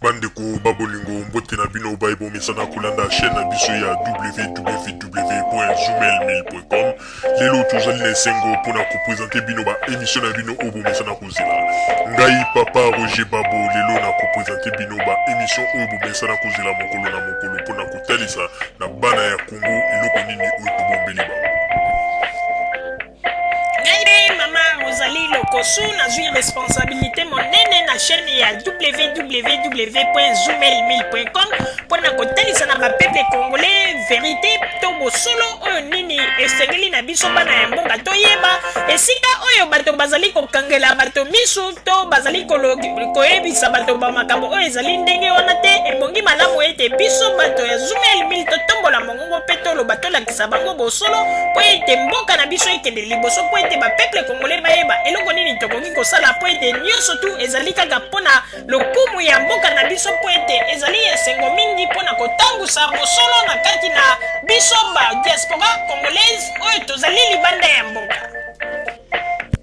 Bandeko ba bolingo, mbote na bino baye bomesana kolanda chaîne na biso ya www.zoomail1000.com. Lelo tozali na esengo mpona kopresente bino ba émission na bino oyo bomesana kozela. Ngai papa Roger Babo lelo na kopresente bino ba émission oyo bomesana kozela mokolo na mokolo mpona kotalisa na bana ya Congo eloko nini oyo tobombeli bango. Ngai nde mama Rosalie Lokosu, nazwi responsabilité monene na chaîne ya www.zoomail1000.com mpo na kotalisa na bapeuple congolais verité to bosolo oyo nini esengeli na biso bana ya mboka toyeba esika oyo bato bazali kokangela bato misu to bazali koyebisa bato bamakambo oyo ezali ndenge wana te. Ebongi malamu ete biso bato ya Zoomail 1000 totombola mongongo mpe toloba, tolakisa bango bosolo mpo ete mboka na biso ekende liboso, mpo ete bapeuple congolais bayeba eloko nini tokoki kosala, mpo ete nyonso tu ezali kaka mpo na lokumu ya mboka na biso, mpo ete ezali esengo mingi mpo na kotambusa bosolo na kati na biso ba diaspora congolaise oyo tozali libanda ya mboka.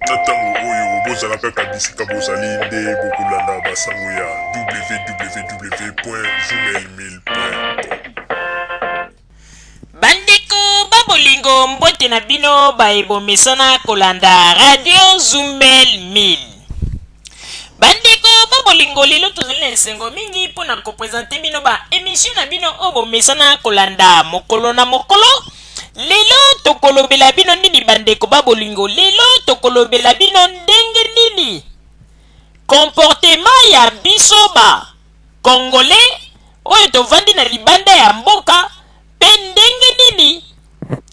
Na ntango oyo bozala kaka bisika bozali nde bokolanda basango ya www.zoomail1000.com. Bandeko ba bolingo, mbote na bino baye bomesana kolanda Radio Zumel 1000. Bandeko ba bolingo, lelo tozali na esengo mingi mpo na kopresente bino ba emission na bino oyo bomesana kolanda mokolo na mokolo. Lelo tokolobela bino nini bandeko ba bolingo? Lelo tokolobela bino ndenge nini comportement ya biso ba Congolais oyo tovandi na libanda ya mboka, mpe ndenge nini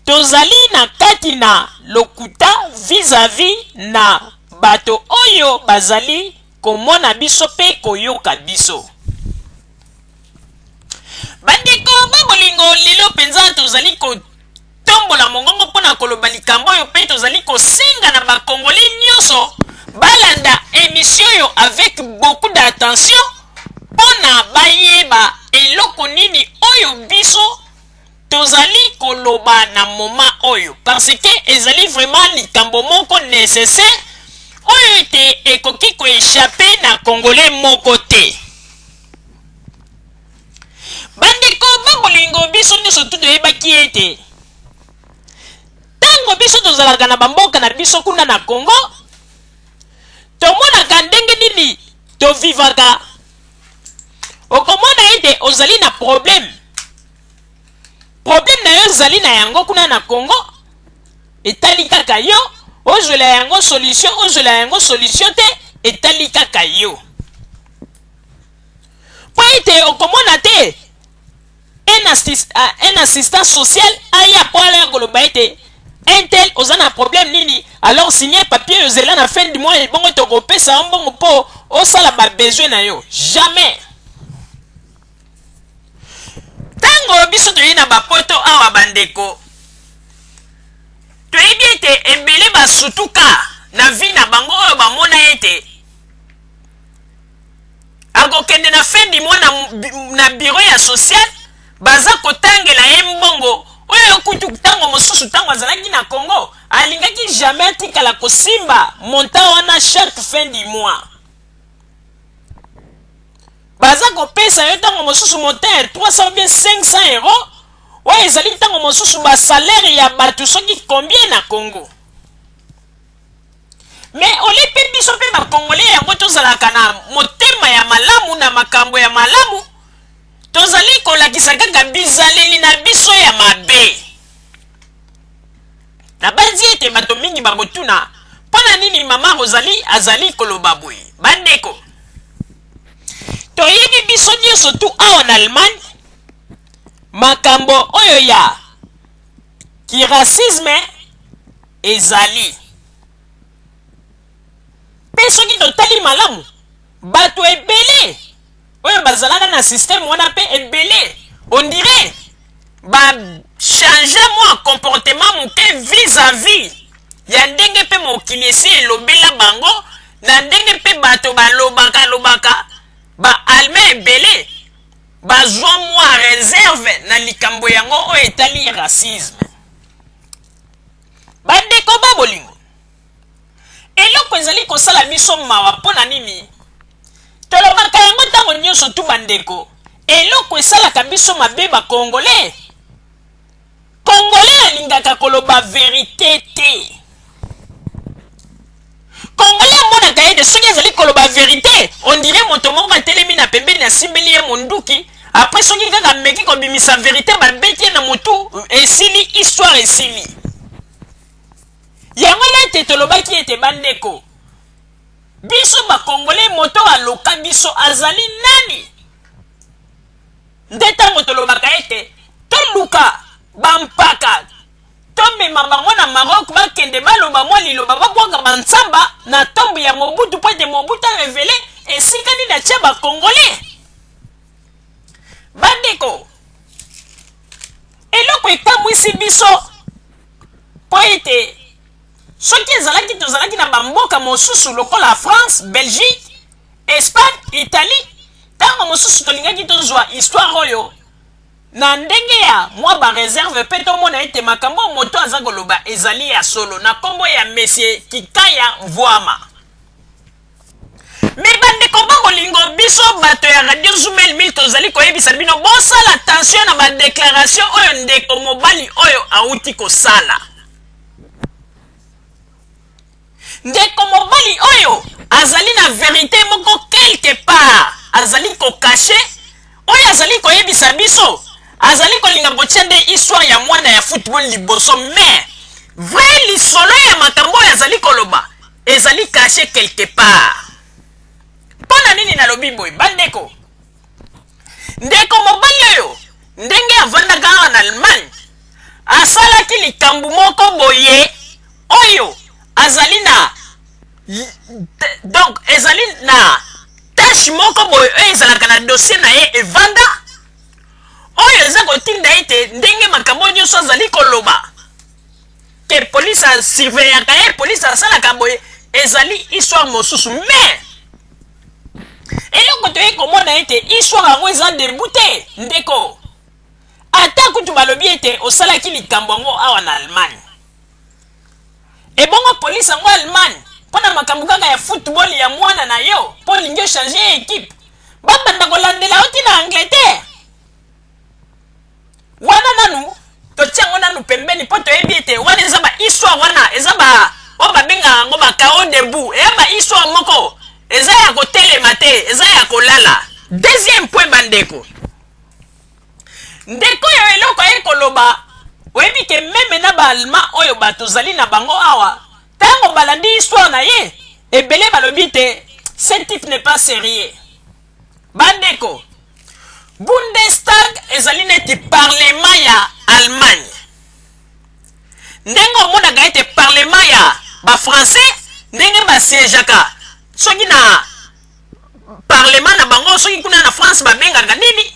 tozali na kati na lokuta vis-à-vis na bato oyo bazali komona biso mpe koyoka biso. Bandeko ba bolingo, lelo mpenza tozali kotombola mongongo mpo na koloba likambo oyo, mpe tozali kosenga na ba Congolais nyonso balanda emission oyo avec beaucoup d'attention mpo na bayeba eloko nini oyo biso tozali koloba na moment oyo, parce que ezali vraiment likambo moko nécessaire oyo ete ekoki koéchapper na Congolais moko te. Bandeko ba bolingo, biso nyonso tu toyebaki ete ntango biso tozalaka na bamboka na biso kuna na Congo, tomonaka ndenge nini tovivaka. Okomona ete ozali na problème, problème na yo ezali na yango kuna na Congo, etali kaka yo, ozwela yango solution, ozwela yango solution te, etali kaka yo. Mpo ete okomona te un assistant social aya mpo aya koloba ete un tel oza na problème nini, alors signe papier, ozela na fin du mois, ebongo tokopesa yo mbongo mpo osala ba besoin na yo. Jamais. Ntango biso toyei na bapoto awa, bandeko, toyebi ete ebele basutuka na vie na bango oyo bamona ete akokende na fin du mois na bureau ya social, baza kotangela ye mbongo oyo kutu ntango mosusu, ntango azalaki na Congo, alingaki jamais atikala kosimba montant wana. Chaque fin du mois baza kopesa yo ntango mosusu montant ya 300 bien 500 euro, oyo ezali ntango mosusu basalaire ya bato soki combien na Congo. Mais ole mpe biso mpe bakongole yango tozalaka na motema ya malamu na makambo ya malamu, tozali kolakisa kaka bizaleli na biso ya mabe. Nabanzi ete bato mingi bakotuna mpo na nini mama Rosalie azali koloba boye. Bandeko, toyebi biso nyonso tu awa na Allemagne makambo oyo ya kiracisme ezali. Mpe soki totali malamu, bato ebele oyo bazalaka na système wana mpe ebele, on dirait bachange mwa comportement moke vis-à-vis ya ndenge mpe mokili esi elobela bango, na ndenge mpe bato balobaka lobaka. Baallemand ebele bazwa mwa réserve na likambo yango oyo etali racisme. Bandeko ba bolingo, eloko ezali kosala biso mawa, mpo na nini tolobaka yango ntango nyonso? nyonso tu bandeko, eloko esalaka biso mabe ba congolais, congolais alingaka koloba verite te. Congolais amonaka ete soki azali koloba verite, on dirait moto moko atelemi na pembeni asimbeli ye monduki, après soki kaka ameki kobimisa verite babeti ye na motu, esili histoire esili. Yango wana ete tolobaki ete bandeko, biso ba congolais moto aloka biso azali nani? Nde ntango tolobaka ete toluka bampaka tomema bango na Maroc bakende baloba mwa liloba babwaka bansamba na tombe ya Mobutu mpo ete Mobutu arevele esika nini atia ba congolais. Bandeko, eloko ekamwisi biso mpo ete soki ezalaki tozalaki na bamboka mosusu lokola France, Belgique, Espagne, Italie, ntango mosusu tolingaki tozwa histoire oyo na ndenge ya mwa ba reserve mpe tomona ete makambo oyo moto aza koloba ezali ya solo na nkombo ya Monsieur Kikaya Mvuama. Me bandeko ba bolingo, biso bato ya Radio Zumel 1000 tozali koyebisa bino bosala attention na ba declaration oyo ndeko mobali oyo awuti kosala. Ndeko mobali oyo azali na verite moko quelque part azali ko cacher oyo azali koyebisa biso, azali kolinga kotia nde histoire ya mwana ya football liboso, mais vrai lisolo ya makambo oyo azali koloba ezali cache quelque part. Mpo na nini nalobi boye bandeko? Ndeko mobali oyo ndenge avandaka awa na Allemagne asalaki likambo moko boye oyo azali na donc ezali na tache moko boye oyo ezalaka na dossier na ye evanda oyo eza kotinda ete ndenge makambo nyonso azali koloba ke police asurveillaka ye, police asalaka boye, ezali histoire mosusu. Mais eloko toyei komona ete histoire yango eza debout te ndeko. Ata kutu balobi ete osalaki likambo yango awa na Allemagne, ebongo police yango Allemagne mpo na makambo kaka ya football ya mwana na yo mpo olingi ochange ye equipe, babanda kolandela yo ti na Angleterre wana. Nanu totia yango nanu pembeni mpo toyebi ete wana eza ba histoire, wana eza ba oyo babengaka yango ba kao debout, eya ba histoire moko eza ya kotelema te, eza ya kolala. Deuxième point bandeko, ndeko oyo eloko aye koloba, oyebi ke meme na ba allemand oyo bato ozali na bango awa, ntango balandi histoire na ye, ebele balobi te ce type n'est pas sérieux. Bandeko, Bundestag ezali neti parlement ya Allemagne. Ndenge omonaka ete parlement ya ba français ndenge ba siégeaka soki na parlement na bango, soki kuna na France babengaka nini,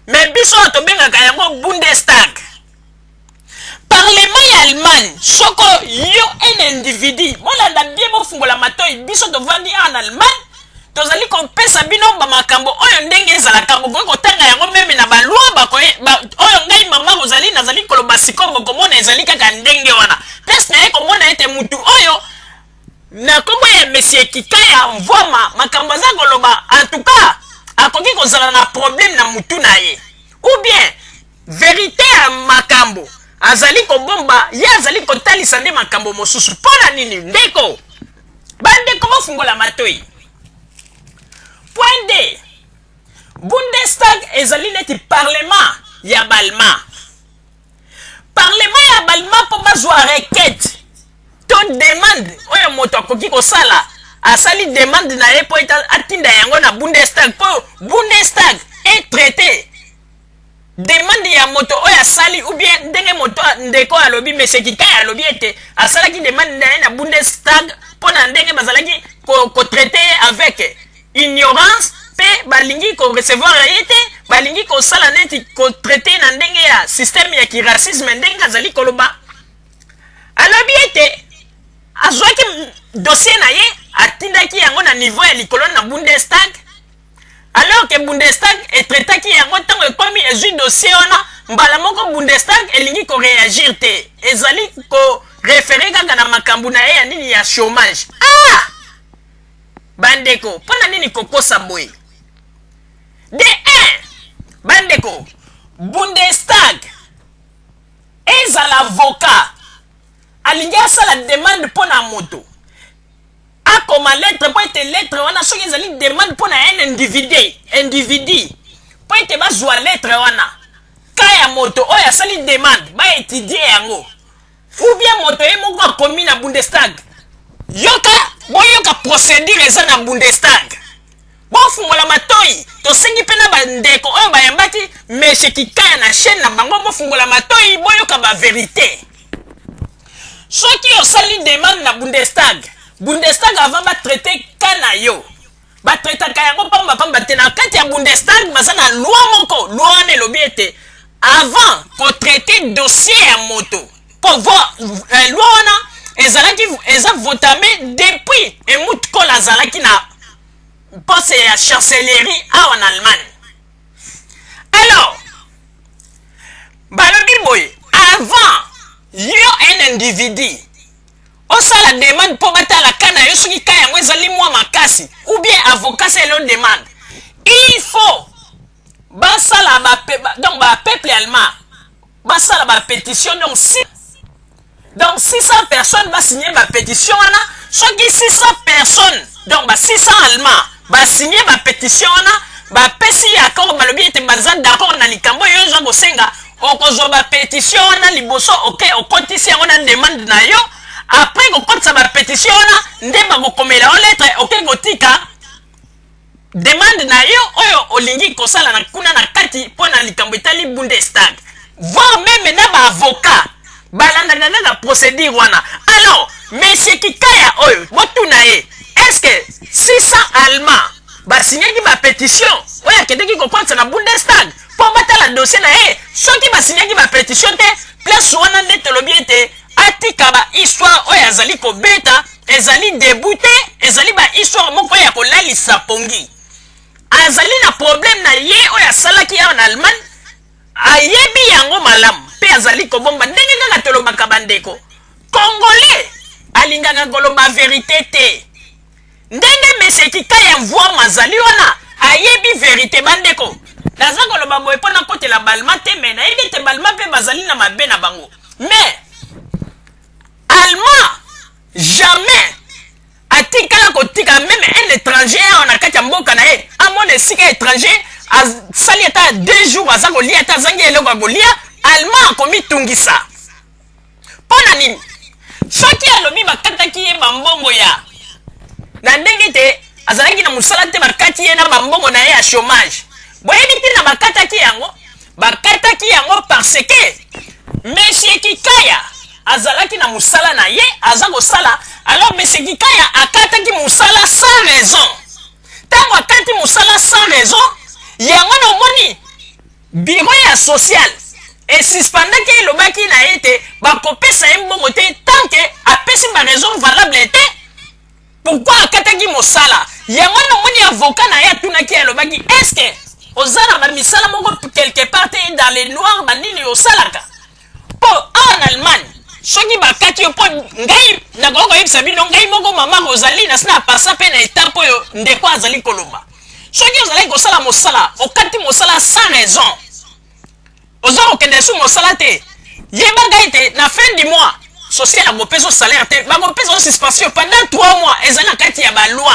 mais biso oyo tobengaka yango Bundestag. Parlement ya Allemagne, soko yo un individu, bolanda bien, bofungola matoi, biso tovandi awa na Allemagne, tozali kopesa bino bamakambo oyo ndenge ezalaka, bokoki kotanga yango meme na balwa oyo ngai mama kozali nazali koloba sikoyo, bokomona ezali kaka ndenge wana. Place naye komona ete mutu oyo na nkombo ya Monsieur Kikaya Mvuama, makambo aza koloba, en tout cas akoki kozala na problème na mutu na ye, ou bien verite ya makambo azali kobomba, ye azali kotalisa nde makambo mosusu. Mpo na nini ndeko? Bandeko bofungola matoi. Point D, Bundestag ezali neti parlement ya balma. Parlement ya balma mpo bazwa requête to demande oyo moto akoki kosala, asali demande na ye mpo ete atinda yango na Bundestag mpo Bundestag etraite demande ya moto oyo asali, ou bien ndenge moto ndeko alobi, Monsieur Kikaya alobi ete asalaki demande na ye na Bundestag mpo na ndenge bazalaki kotraite ye avec ignorance mpe balingi korecevoir ye te, balingi kosala neti kotraite ye na ndenge ya système ya kiracisme. Ndenge azali koloba, alobi ete azwaki dossier na ye, atindaki yango na niveau ya likolo na Bundestag, alors que Bundestag etraitaki yango. Ntango ekomi ezwi dossier wana, mbala moko Bundestag elingi koréagir te, ezali koréférer kaka na makambo na ye ya nini, ya chômage. Ah bandeko, mpo na nini kokosa boye? Bandeko, Bundestag ezala avocat alingi asala demande mpo na moto, akoma lettre mpo ete lettre wana soki ezali demande mpo na un individu mpo ete bazwa lettre wana ka ya moto oyo asali demande, baétudier yango, ou bien moto ye moko akomi na Bundestag. Yoka, boyoka procédure eza na Bundestag. Bofungola matoi. Tosengi mpe na bandeko oyo bayambaki Meshe Kikaya na chaîne na bango, bofungola matoi, boyoka bavérité. Soki osali demande na Bundestag, Bundestag avant batraiter ka na yo, batraitaka yango pambapamba te. Na kati ya Bundestag baza na loi moko. Loi wana elobi ete avant kotraiter dossier ya moto, po loi wana ezalaki eza votame depuis Helmut Kohl azalaki na poste ya chancellerie awa na Allemagne. Alors balobi boye: avant yo un individu osala demande mpo batala ka na yo, soki ka yango ezali mwa makasi, ou bien avocat selo demande, il faut basala donc bapeuple allemand basala bapétition. Donc 600 personnes basigner bapétition wana. Soki 600 personnes, donc ba 600 Allemand basigner bapétition wana, bapesi accord, balobi ete baza d'accord na likambo oyo oza kosenga, okozwa bapétition wana liboso, oke okotisi yango na demande na yo. Après kokotisa bapétition wana nde bakokomela yo lettre, oke kotika demande na yo oyo olingi kosala na kuna na kati mpo na likambo etali Bundestag, voire même na baavocat balandaka kaka procédure wana. Alors monsieur Kikaya oyo, botuna ye: est ce que 600 Allemand basignaki bapétition oyo akendeki kokotisa na Bundestag mpo batala dossier na ye? Soki basignaki bapétition te, place wana nde tolobi ete atika bahistoire oyo azali kobeta. Ezali debout te, ezali bahistoire moko ya kolalisa pongi. Azali na problème na ye oyo asalaki awa na Allemagne, ayebi yango malamu mpe azali kobomba. Ndenge kaka tolobaka, bandeko, Congolais alingaka koloba vérité te. Ndenge monsieur Kikaya Mvwama azali wana, ayebi vérité. Bandeko, naza koloba boye mpo nakotela Baallemand te, mais nayebi ete Baallemand mpe bazali na mabe na bango. Mais Allemand jamais atikala kotika même un étranger awa na kati ya mboka na ye. Amona esika étranger asali ata 2 jours aza kolia ata azangi eloko ya kolia, Allemand akomitungisa. Mpo na nini? Soki alobi bakataki ye bambongo ya na ndenge te, azalaki na mosala te, bakati ye na bambongo na ye ya chômage. Boyebi ntina bakataki yango? Bakataki yango parce que monsieur Kikaya azalaki na mosala na ye, aza kosala. Alors monsieur Kikaya akataki mosala sans raison. Ntango akati mosala sans raison, yango na omoni bureau ya social esuspendaki, elobaki na ye te bakopesa ye mbongo te tant que apesi baraison valable te pourquoi akataki mosala. Yango wana omoni avocat na ye atunaki, alobaki: est ce que oza na bamisala moko quelque part te dans le noir, banini osalaka? Mpo awa na Allemagne, soki bakati yo, mpo ngai nakoki koyebisa bino, ngai moko mama Rosalie nasi na pasa mpe na etape oyo ndeko azali koloba. Soki ozalaki kosala mosala, okati mosala sans raison, oza kokende su mosala te, yebaka ete na fin du mois social akopesa salaire te, bakopesa yo suspension pendant 3 mois. Eza na kati ya baloi.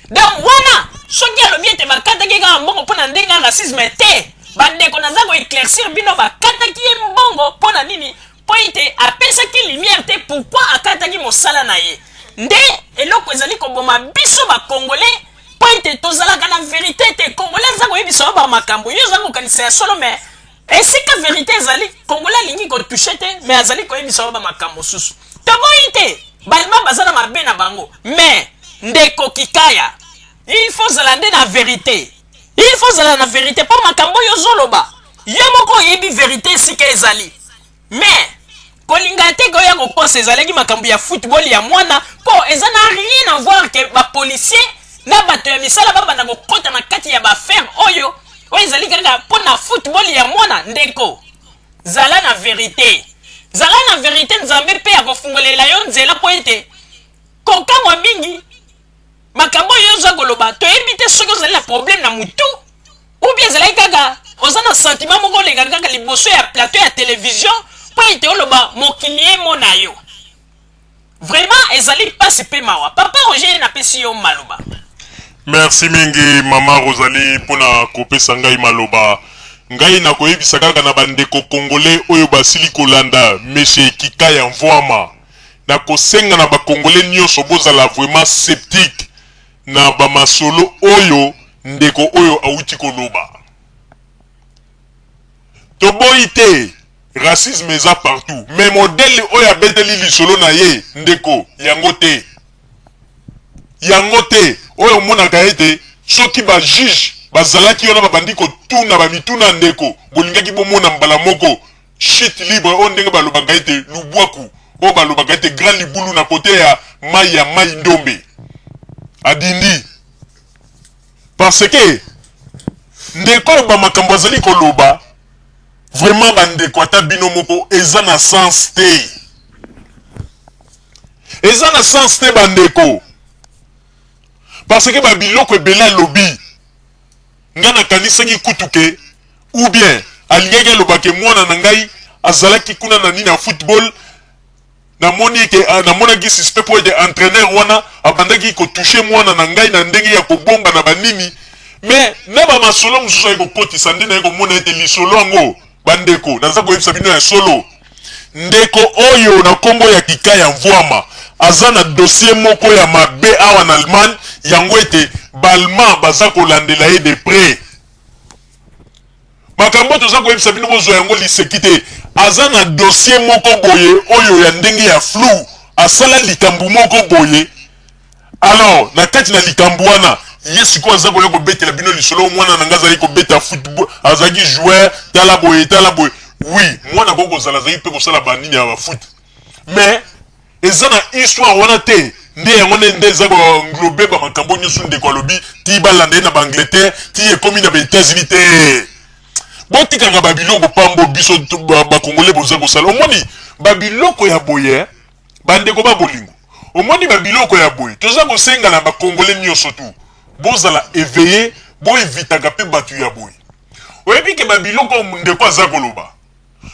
Donc wana soki alobi ete bakataki kaka mbongo mpo na ndenge ya racisme te, bandeko, naza koéclaircir bino: bakataki ye mbongo mpo na nini? Mpo ete apesaki lumière te pourquoi akataki mosala na ye. Nde eloko ezali koboma biso Bacongolais, mpo ete tozalaka na vérité te. Congolais aza koyebisa yo bamakambo, yo oza kokanisa ya solo, mais esika vérité ezali, Congolais alingi kotoucher te, mais azali koyebisa yo bamakambo mosusu. Toboyi te, Baallemand baza na mabe na bango, mais ndeko Kikaya, il faut ozala nde na vérité, il faut ozala na vérité, mpo makambo oyo ozoloba, yo moko oyebi vérité esika ezali. Mais kolinga te koya kokosa ezalaki makambo ya football ya mwana, mpo eza na rien à voir que bapolicier na bato ya misala babanda kokɔta na kati ya baaffaire oyo ezali kaka mpo na football ya mwana. Ndeko, zala na vérité, zala na vérité. Nzambe mpe akofungolela yo nzela, mpo ete kokamwa mingi makambo oyo oza koloba, toyebi te soki ozali na problème na mutu ou bien ezalaki kaka. Oza na sentiment moko oleka kaka liboso ya plateau ya television mpo ete oloba mokili emona yo. Vraiment ezali pasi pe mawa. Papa Roger napesi yo maloba. Merci mingi mama Rosalie pona kopesa ngai maloba. Ngai nakoyebisa kaka na bandeko congolais oyo basili kolanda Monsieur Kikaya Mvuama. Nakosenga na ba congolais nionso bozala vraiment sceptique na ba masolo oyo ndeko oyo awuti koloba. Toboyi te racisme eza partout mais modèle oyo abeteli lisolo na ye ndeko yango te. Yango te oyo omonaka ete soki ba juges bazalaki wana babandi kotuna ba mituna ndeko bolingaki bomona mbala moko chute libre oyo ndenge balobaka ete lubwaku oyo balobaka ete grand libulu na kote ya mayi ya mayi ndombe adindi parce que ndeko oyo ba makambo azali koloba vraiment ba ndeko ata bino moko eza na sens te. Eza na sens te ba ndeko. Parce que ba biloko ebele alobi nga nakanisaki kutu ke ou bien alingaki aloba ke mwana na ngai azalaki kuna na nini ya football namoni ke namonaki suspect po ete entraîneur wana abandaki ko toucher mwana na ngai na ndenge ya kobomba na ba nini mais na ba masolo mosusu aye kokotisa nde naye komona ete lisolo yango Bandeko, naza koyebisa bino ya solo, ndeko oyo na kombo ya Kikaya Mvuama aza na dossier moko ya mabe awa na Allemagne, yango ete b'Allemands baza kolandela ye de près. Makambo oyo toza koyebisa bino bozwa yango liseki te. Aza na dossier moko boye oyo ya ndenge ya flou, asala likambo moko boye. Alors, na kati na likambo wana, ye sikoyo aza koya kobetela bino lisolo, mwana na nga azalaki kobeta football, azalaki joueur, tala boye, tala boye. Oui, mwana akoki kozala azalaki mpe kosala ba nini ya ba foot. Mais eza na histoire wana te nde yango nde nde eza ko englober ba makambo nyonso ndeko alobi ti balanda ye na ba Angleterre ti ekomi na ba Etats-Unis te. Botikaka ba biloko pambo biso ba Congolais boza kosala. Omoni ba biloko ya boye Ba ndeko ba bolingo, omoni ba biloko ya boye toza kosenga na ba congolais nioso tout bozala eveille, bo evitaka pe batu ya boye. Oyebi ke ba biloko oyo ndeko aza koloba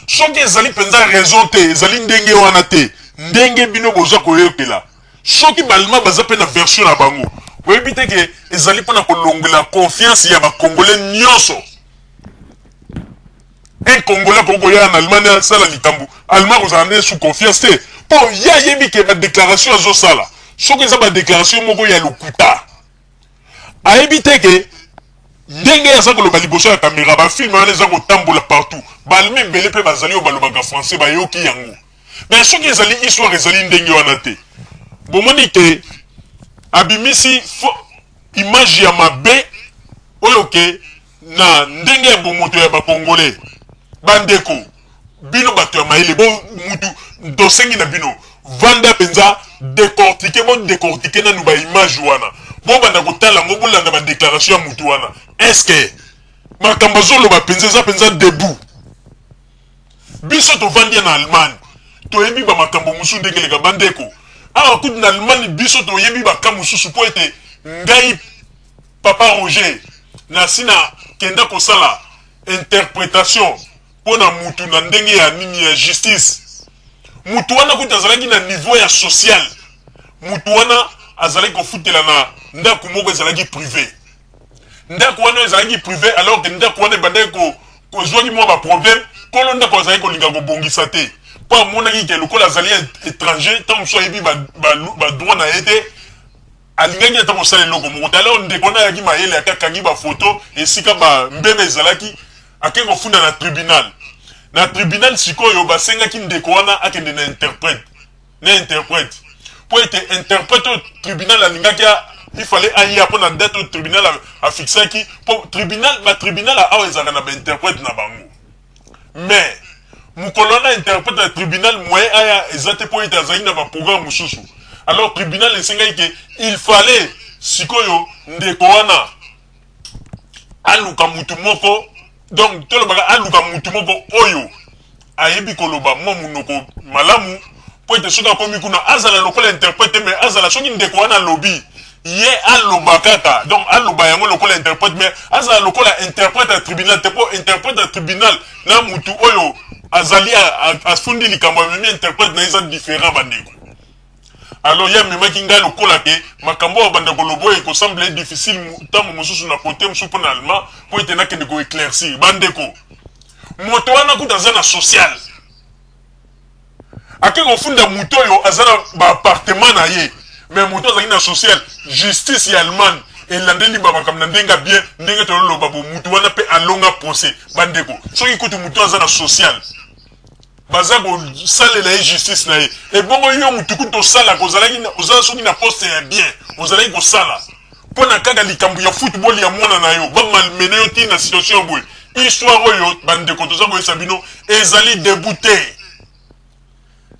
soki ezali penza raison te, ezali ndenge wana te ndenge bino boza koyokela. Soki ba allemand baza pe na version na bango, oyebi te ke ezali pona kolongola confiance ya ba congolais nioso. Un congolais akoki koya na Allemagne asala likambo, allemand akozala naye sous confiance te po ye ayebi ke ba declaration azo sala soki eza ba declaration moko ya lokuta, ayebi te ke ndenge aza koloba liboso ya camera ba film wana eza kotambola partout, ba allemand ebele pe bazali oyo balobaka français bayoki yango. Mais soki ezali histoire ezali ndenge wana te, bomoni ke abimisi image ya mabe oyo ke na ndenge ya bomoto ya ba congolais. Ba ndeko bino bato ya mayele bo mutu tosengi na bino vanda penza decortiquer bo decortiquer nanu ba image wana bobanda kotala yango bolanda ba declaration ya mutu wana est ce que makambo azoloba penza eza penza debout? Biso tovandi na Allemagne toyebi ba makambo mosusu ndenge eleka ba ndeko awa kutu na Allemagne biso toyebi ba cas mosusu po ete ngai Papa Roger nasi na kenda kosala interpretation pona mutu na ndenge ya nini ya justice mutu wana kutu azalaki na niveau ya social mutu wana azalaki kofutela na ndaku moko ezalaki prive ndaku wana ezalaki prive alors que ndaku wana ebandaki ko kozwaki mwa ba problème kolo ndako azalaki kolinga kobongisa te po amonaki ke lokola azali etranger ntango mosusu ayebi ba, ba, ba droit na ye te Alingaki ata kosala eloko moko te. Alors ndeko wana ayaki mayele, ake akangi ba photo esika ba mbeba ezalaki, ake kofunda na tribunal. Na tribunal sikoyo basengaki ndeko wana akende na interprète, na interprète po ete interprète oyo tribunal alingaki a, il fallait aya po na date oyo tribunal a fixaki, po tribunal, ba tribunal ya awa ezalaka na ba interprète na bango. Mais mokolo wana interprète ya tribunal moyen aya eza te mpo ete azalaki na ba programme mosusu. Alors tribunal esengaki ke il fallait sikoyo ndeko wana aluka mutu moko, donc tolobaka aluka mutu moko oyo ayebi koloba mwa munoko malamu mpo ete soki akomi kuna azala lokola interprète te, mais azala soki ndeko wana alobi. Ye aloba kaka, donc aloba yango lokola interprète, mais azala lokola interprète ya tribunal te, po interprète ya tribunal na mutu oyo azali afundi likambo amemi interprète na ye eza different, bandeko. Alors ye amemaki ngai lokola ke makambo oyo abanda koloba oyo ekosemble difficile ntango mosusu na kote mosusu mpo na allemand, mpo ete nakende koéclaircir. Bandeko, moto wana kuta aza na social, ake kofunda moto oyo aza na baappartement na ye, mais moto azalaki na social. Justice ya Allemagne elandeli bamakambo na ndenge ya bien. Ndenge tololoba bo, motu wana mpe alonga procès. Bandeko, soki kutu moto aza na social, baza kosalela ye justice na ye, ebongo yo motu kutu osalaka, ozalaki, ozala soki na poste ya bien, ozalaki kosala mpo na kaka likambo ya football ya mwana na yo, bamalmener yo ntina situation ya boye. Histoire oyo, bandeko, toza koyebisa bino, ezali début te.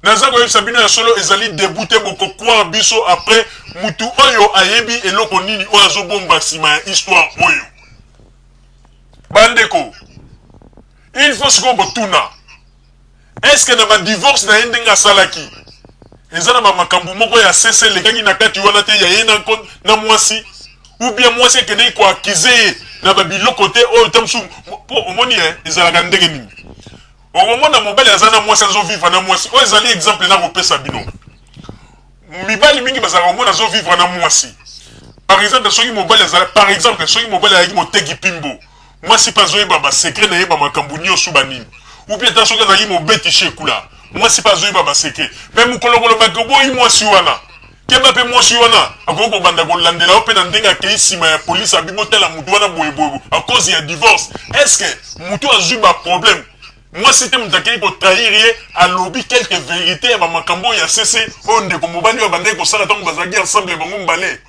Naza koyebisa bino ya solo, ezali début te. Bokocroire biso après. Mutu oyo ayebi eloko nini oyo azobomba nsima ya histoire oyo. Bandeko, il faut sikoyo kotuna: est-ce na badivorce na ye, ndenge asalaki, eza na bamakambo moko ya sese elekaki na kati wana te ya ye na mwasi, ou bien mwasi ekendeki koaccuser ye na babiloko te oyo ta mosusu? Mpo omoni ye ezalaka ndenge nini? Okomona mobali aza na mwasi, azovivre na mwasi oyo. Ezali exemple na kopesa bino. Mibali mingi bazalaka komona azovivre na mwasi. Par exemple, soki mobali azala, par exemple, soki mobali azalaki moteki pimbo, mwasi mpe azoyeba basecret na ye, bamakambo nyonso banini. Ou bien ata soki azalaki mobeti shekula, mwasi mpe azoyeba basecret. Mais mokolo kolobaki oboyi mwasi wana, keba mpe mwasi wana akoki kobanda kolandela yo mpe na ndenge akei nsima ya polise, abi botala motu wana boyeboye à cause ya divorce. Est ce que motu azwi baproblème, mwasi te moto akei kotrahir ye, alobi quelque vérité ya bamakambo oyo ya sese oyo ndeko mobali oyo abandaki kosala ntango bazalaki ensemble bango mibale?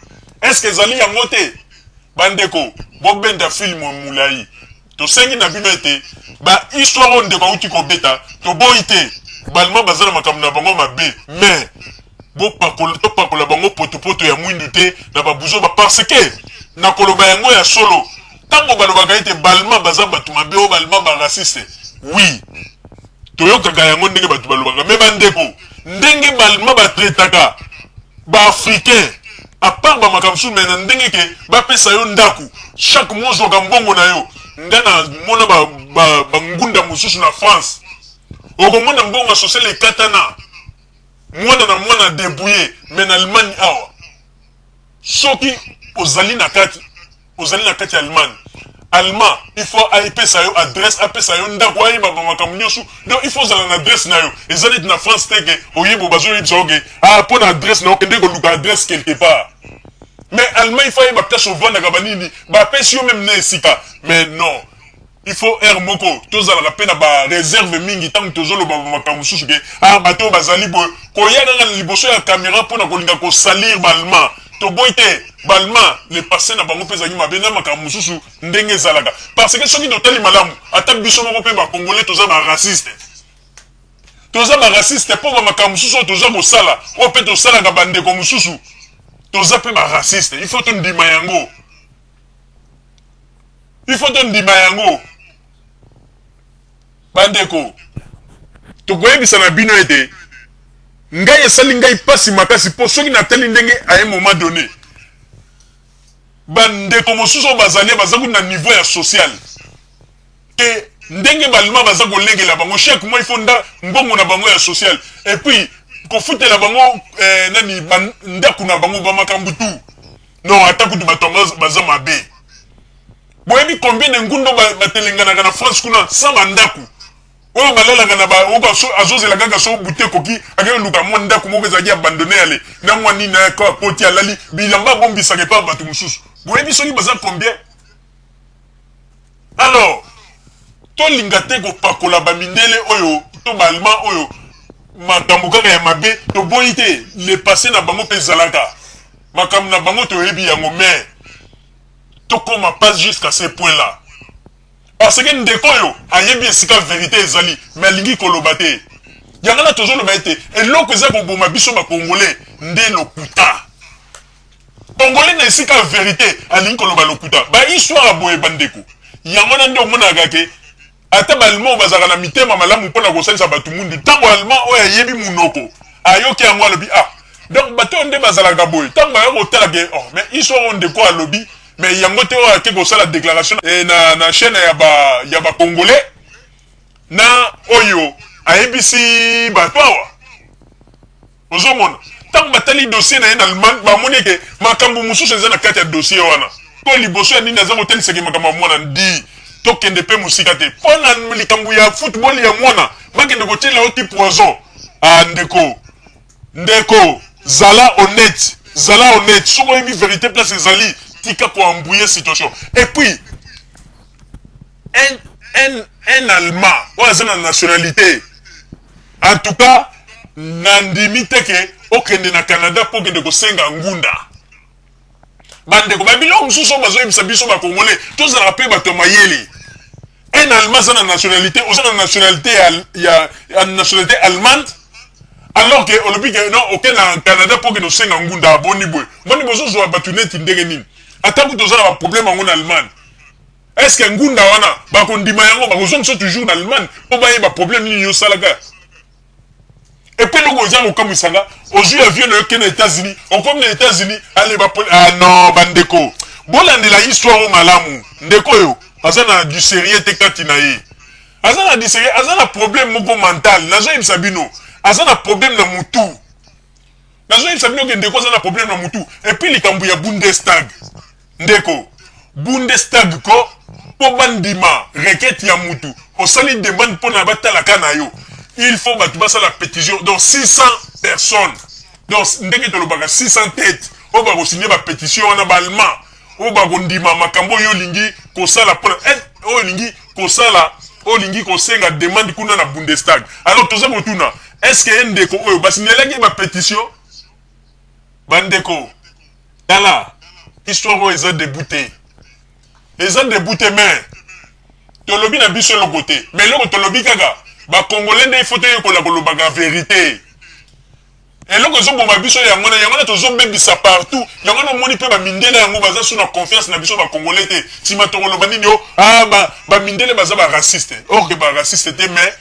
Est ce que ezali yango te? Bandeko, bobenda film molai. Tosengi na bino ete bahistoire oyo ndeko auti kobeta, toboyi te balma baza na makambo na bango mabe, mais topakola bango potopoto ya mwindu te na babuzoba, parce que na koloba yango ya solo, ntango balobaka ete balma baza bato mabe, oyo balma baraciste, oui, toyokaka yango ndenge bato balobaka. Mais bandeko, ndenge balma batraitaka baafricain, à part bamakambo mosusu, mais na ndenge ke bapesa yo ndako, chaque mois ozwaka mbongo na yo. Nga namona bangunda mosusu na France, okomona mbongo ya social ekatana, mwana na mwana débrouillé. Mais na Allemagne awa, soki ozali na kati ya Allemagne, allemand il faut apesa yo adresse, apesa yo ndako, ayeba bamakambo nyonso. Donc il faut ozala na adresse na yo. Eza neti na France te ke oyeba, bazoyebisa yo ke ah, mpo na adresse na yo, okende koluka adresse quelque part. Mais allemand, il faut ayeba place ovandaka, banini, bapesi yo même na esika. Mais non, il faut aire moko tozalaka mpe na baréserve mingi ntango tozoloba makambo mosusu ke ah, bato oyo bazali boye, koya kaka na liboso ya caméra mpona kolinga kosalir baallemand. Toboyi te, baallemand, le passé na bango mpe ezalaki mabe na makambo mosusu ndenge ezalaka, parce que soki totali malamu, ata biso moko mpe bacongolais toza baraciste. Toza baraciste mpo bamakambo mosusu oyo toza kosala, oyo mpe tosalaka bandeko mosusu, toza mpe baraciste. Il faut tondima yango, il faut tondima yango. Bandeko, tokoyebisa na bino ete ngai esali ngai mpasi makasi, mpo soki natali ndenge à un moment donné bandeko mosusu oyo bazali, baza kuna na niveau ya social ke ndenge balima baza kolengela bango chaque mois, il faut nda mbongo na bango ya social et puis kofutela bango nani, ndako na bango, bamakambo tu. Non, ata kutu bato yango baza mabe. Boyebi combien de ngundo batelenganaka na France kuna sans bandako, oyo balalaka na azozela kaka so bute ekoki, akei luka mwa ndako moko ezalaki abandonné, ale na mwa nini, akoti, alali, bilamba abombisaka epa bato mosusu. Boyebi soki baza combien? Alors tolinga te kopakola bamindele oyo to baallemand oyo makambo kaka ya mabe. Toboyi te, le passé na bango mpe ezalaka makambo na bango, toyebi yango, mais tokóma pas jusqu'à ce point là, parce que ndeko oyo ayebi esika vérité ezali, mais alingi koloba te. Yango na tozoloba ete eloko eza koboma biso bacongolais nde lokuta. Congolais na esika ya vérité alingi koloba lokuta, bahistoire ya boye. Bandeko, yango wana nde omonaka ke ata baallemand bazalaka na mitema malamu mpona kosalisa bato mundu, ntango allemand oyo ayebi munoko ayoki yango, alobi: "Ah, Donc bato oyo nde bazalaka boye, ntango baya kotala ke oh, mais histoire oyo ndeko alobi, mais yango te oyo ake kosala déclaration na chaîne ya ba Congolais na oyo ayebisi bato awa. Ozomona, ntango batali dossier na ye na Allemagne, bamoni ke makambo mosusu eza na kati ya dossier wana. To liboso ya nini aza kotalisaki makambo ya mwana? Ndi tokende mpe mosika te mpo na likambo ya football ya mwana, bakende kotiela yo ti poison. Ah, ndeko, ndeko, zala honnête, zala honnête. Soki oyebi vérité place ezali, tika koembrouiller situation. Et puis un Allemand oyo aza na nationalité, en tout cas nandimi te ke okende na Canada mpo okende kosenga ngunda. Bandeko, babiloko mosusu oyo bazoyebisa biso, Bakongolais tozalaka mpe bato ya mayele. Un Allemand aza na nationalité, oza na nationalité ya nationalité allemande, alors ke olobi ke non, oke na Canada mpo okende kosenga ngunda. Boni boye? Boni bozozwa bato neti ndenge nini? Ata kutu oza na baproblème yango na Allemagne, est ce que ngunda wana bakondima yango? Bakozongisa toujours na Allemagne mpo bayeba problème nini yosalaka. Et puis eloko eza kokamwisanga, ozwi avion na yo, ke na États-Unis, okomi na États-Unis, ale bapoli. Ah non, bandeko, bolandela histoire oyo malamu. Ndeko oyo aza na du sérieux te kati na ye, aza na du sérieux, aza na problème moko mental. Nazoyebisa bino, aza na problème na mutu. Nazoyebisa bino ke ndeko aza na problème na mutu. Et puis likambo ya Bundestag, ndeko, Bundestag ko mpo bandima requête ya mutu osali demande mpo na batalaka na yo, il faut bato basala pétition, donc 600 personnes, donc ndenge tolobaka 600 têtes oyo bakosigner bapétition wana, Baallemand oyo bakondima makambo oyo olingi kosala mpona oyo olingi kosala, oyo olingi kosenga demande kuna na Bundestag. Alors toza kotuna, est ce que ye ndeko oyo basignalaki bapétition? Bandeko, tala, histoire oyo eza début te, eza début te. Mais tolobi na biso eloko te, mais eloko tolobi kaka, Bakongolais nde ifo toyekola kolobaka vérité. Eloko ezoboma biso yango wana, yango wana tozobebisa partout. Yango wana omoni mpe bamindele yango baza su na confiance na biso Bakongolais te. Nsima tokoloba nini? O ah, bamindele baza baraciste, or ke baraciste te, mais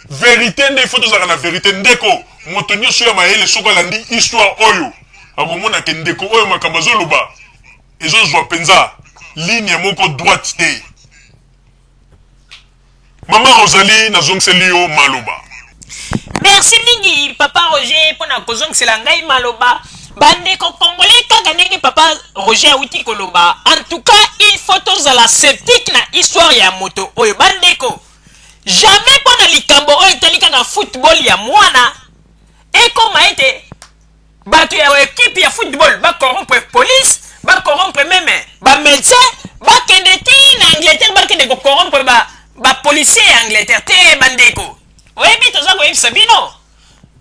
vérité nde ifo tozalaka na vérité. Ndeko, moto nyonso ya mayele, soki alandi histoire oyo, akomona ke ndeko oyo makambo azoloba ezozwa mpenza ligne moko droite te. Mama Rosalie, nazongiseli yo maloba. Merci mingi, papa Roger, mpona kozongisela ngai maloba. Bandeko congolais, kaka ndenge papa Roger awuti koloba, en tout cas il faut tozala sceptique na histoire ya moto oyo. Bandeko, jamais mpo na likambo oyo etali kaka football ya mwana, ekoma ete bato ya ekipe ya football bacorrompre police, bacorrompre même bamédecin, bakende ti na Angleterre, bakende kocorrompre bapolicier ya Angleterre te. Bandeko, oyebi, toza koyebisa bino,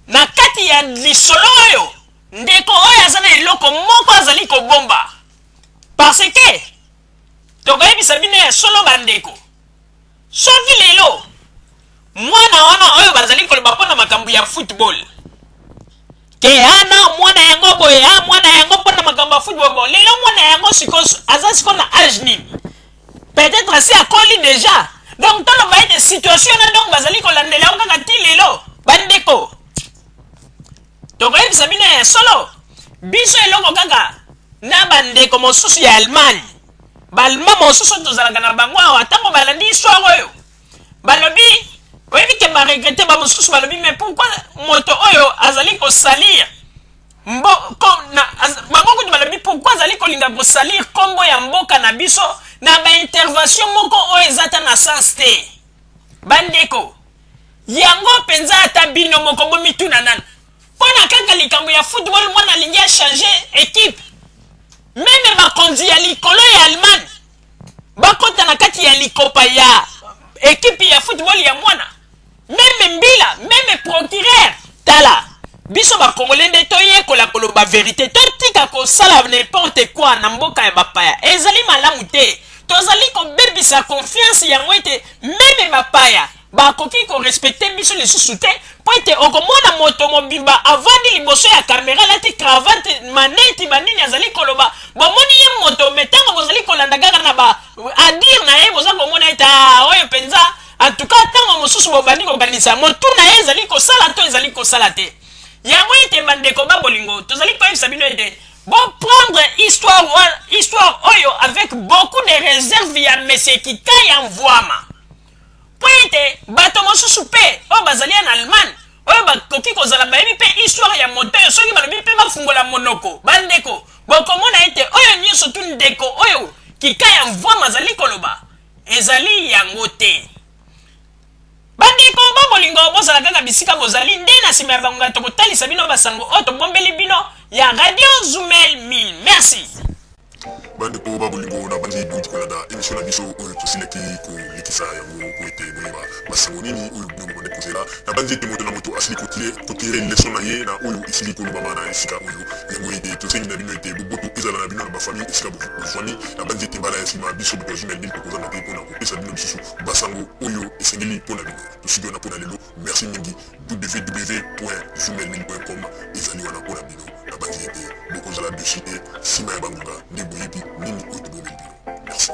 na kati ya lisolo oyo, ndeko oyo aza na eloko moko azali kobomba, parce que tokoyebisa bino ya solo, bandeko, soki lelo mwana wana oyo bazali koloba mpo na makambo ya football ke ana mwana yango boye, a mwana yango mpo na makambo ya football, bon, lelo mwana yango sikoyo aza sikoyo na age nini? Peut-être asi akoli déjà. Donc toloba ete situation wana, donc bazali kolandela yango kaka ti lelo. Bandeko, tokoyebisa bino ya solo, biso eloko kaka na bandeko mosusu ya Allemagne, Baallemand mosusu tozalaka na bango awa, ntango balandi histoire oyo, balobi, oyebi ke baregretter. Bamosusu balobi, mais pourquoi moto oyo azali kosalir mbo ko, na, az, bango kutu balobi, pourquoi azali kolinga kosalir nkombo ya mboka na biso na baintervention moko oyo eza ta na sens te? Bandeko, yango mpenza ata bino moko bomituna nanu, mpo na kaka likambo ya football, mwana alingi achanger équipe, même bakonzi ya likolo ya Allemagne bakɔta na kati ya likopa ya ekipe ya football ya mwana, même mbila, même procureur. Tala, biso Bakongolais nde toyekola koloba vérité, totika kosala n'importe quoi na mboka ya bapaya. Ezali malamu te, tozali kobebisa confiance yango ete même bapaya bakoki korespecter biso lisusu te, mpo ete okomona moto mobimba avandi liboso ya kamera, alati cravate, maneti, banini, azali koloba, bomoni ye moto, mais ntango bozali kolanda kaka na ba adire na ye, boza komona ete oyo mpenza, en tout cas ntango mosusu bobandi kokanisa motu na ye ezali kosala to ezali kosala te. Yango ete bandeko ba bolingo, tozali koyebisa bino ete bo prendre histoire wana, histoire oyo avec beaucoup de reserve ya Monsieur Kikaya Mvuama. Mpo ete bato mosusu mpe oyo bazali ya na Allemagne, oyo bakoki kozala bayebi mpe histoire ya moto oyo, soki balobi mpe bafungola monoko, bandeko, bokomona ete oyo nyonso tu ndeko oyo Kikaya Mvuama azali koloba ezali yango te. Bandeko ba bolingo, bozala kaka bisika bozali, nde na sima ya bangonga tokotalisa bino basango oyo tobombeli bino ya Radio Zumel 1000. Merci. Bandeko ba bolingo, nabanzi bouti kolanda emission na biso oyo tosilaki kolekisa yango po ete boyeba basango nini oyo bino bobandaki kozela. Nabanzi ete moto na moto asili kotire leçon na ye na oyo esili kolobama na esika oyo. Yango ete tosengi na bino ete boboto ezala na bino na bafamille esika bozwami. Nabanzi ete mbala ya sima biso bato ya Zumel 1000 tokozanga te pona kopesa bino lisusu Basango oyo esengeli mpo na bino. Tosuki wana mpo na lelo. Merci mingi. www.zoomelmil.com ezali wana mpo na bino. Nabanzi ete bokozala dessus te. Sima ya bangonga nde boyebi nini oyo tobombeli bino. Merci.